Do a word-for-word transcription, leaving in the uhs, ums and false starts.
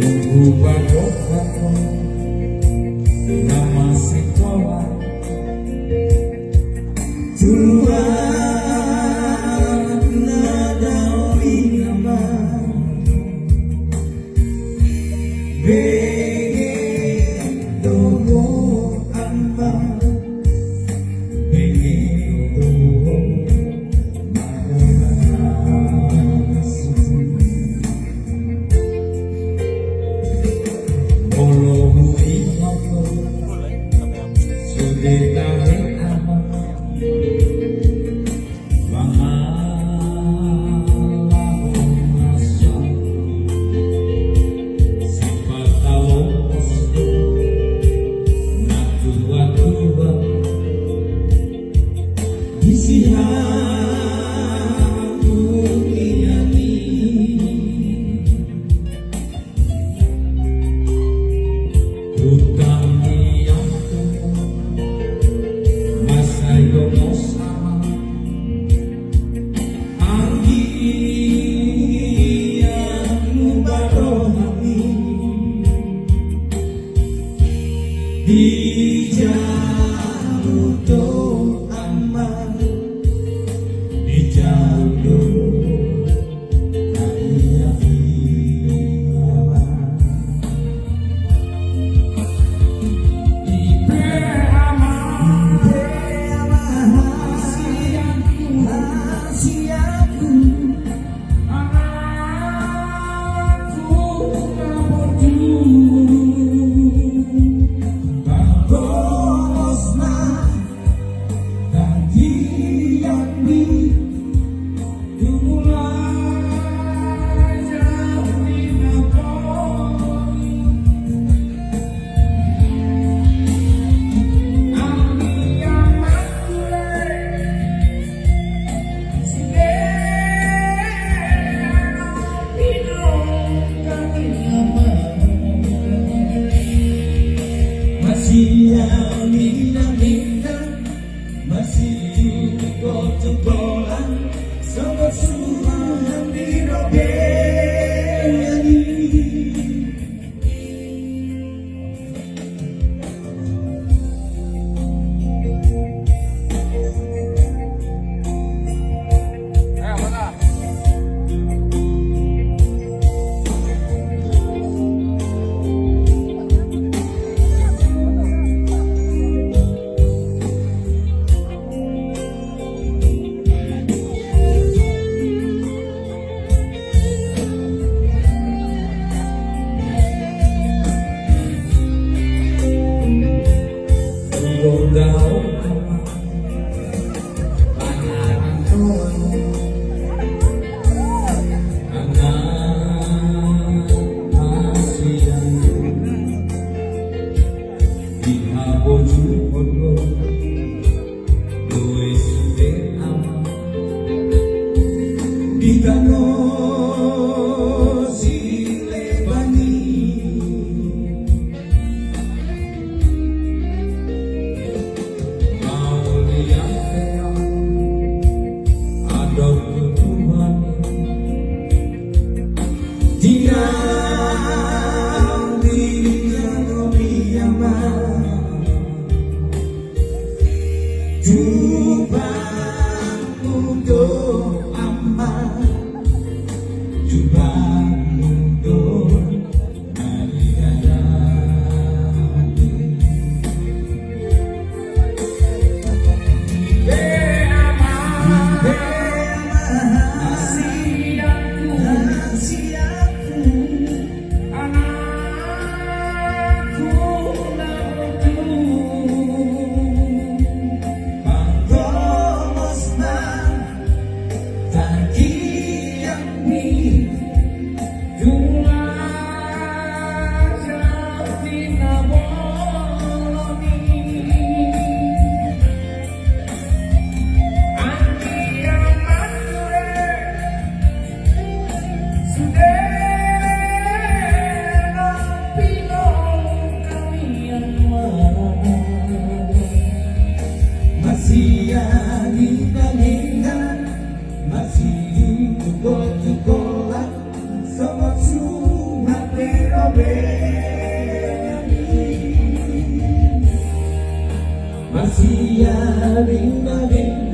Dunggu bato-bato, nama sekolah. Tuan na dawi nama. Bege dogo ama. Bege dogo ama. Olohu inoto. Sudah tahe ama. Wangala masa, sifat talongos, na tua-tua, isi hamu niani. Utang niatu, masai domo sama. Anggia nubarohani. Dijalu do ama, dijalu do. Masih ya mina-mina. Masih tenggo-tenggolan, sambut sumbangan di Robeni. Di danö Silebani. Maulia andrö Tuhan. Di danö Silebani. Jubah mudo ama, jubah mudo. Siaring-aring